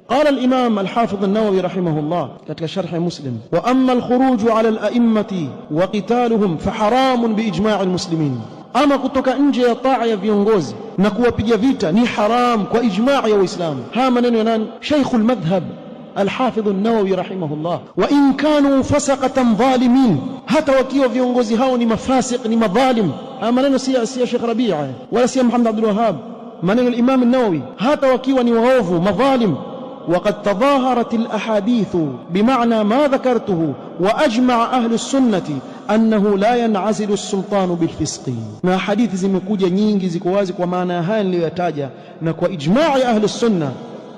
قال الإمام الحافظ النووي رحمه الله katika sharh Muslim: وأما الخروج على الأئمة وقتالهم فحرام بإجماع المسلمين. Ama kutoka nje ya taa ya viongozi na kuwapiga vita ni haram kwa ijmaa ya Waislamu. Haya maneno ya nani? Sheikh al-Madhhab الحافظ النووي رحمه الله. وإن كانوا فسقة ظالمين, hata wakiwa viongozi hao ni mafasiq, ni madhalim. Haya maneno si ya Sheikh Rabi' wala si ya Muhammad Abdul Wahhab, maneno al-Imam an-Nawawi, hata wakiwa ni waovu, madhalim. وقد تظاهرت الأحاديث بمعنى ما ذكرته، وأجمع أهل السنة أنه لا ينعزل السلطان بالفسق. Na hadithi zimekuja nyingi, ziko wazi kwa maana ya haya niliyoyataja, na kwa ijmaa ya ahli sunna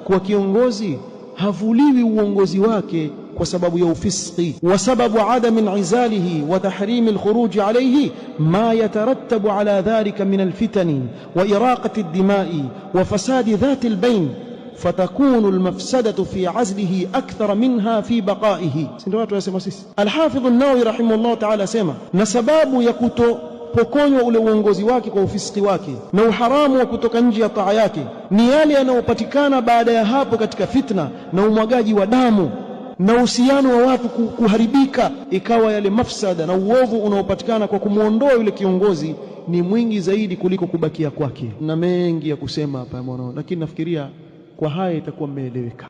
kwa kiongozi havuliwi uongozi wake kwa sababu ya ufisqi. وسبب عدم انعزاله وتحريم الخروج عليه ما يترتب على ذلك من الفتن وإراقة الدماء وفساد ذات البين، فتكون المفسدة في عزله أكثر منها في بقائه. Ndio watu wasema sisi. Al-Hafidh an-Nawawi رحمه الله تعالى sema, na sababu ya kutopokonywa ule uongozi wake kwa ufisiki wake na uharamu wa kutoka nje ya taa yake ni yale yanayopatikana baada ya hapo katika fitna na umwagaji wa damu na uhusiano wa watu kuharibika, ikawa yale mafsada na uovu unaopatikana kwa kumwondoa yule kiongozi ni mwingi zaidi kuliko kubakia kwake. Na mengi ya kusema hapa mwanao, lakini nafikiria kwa haya itakuwa mmeeleweka.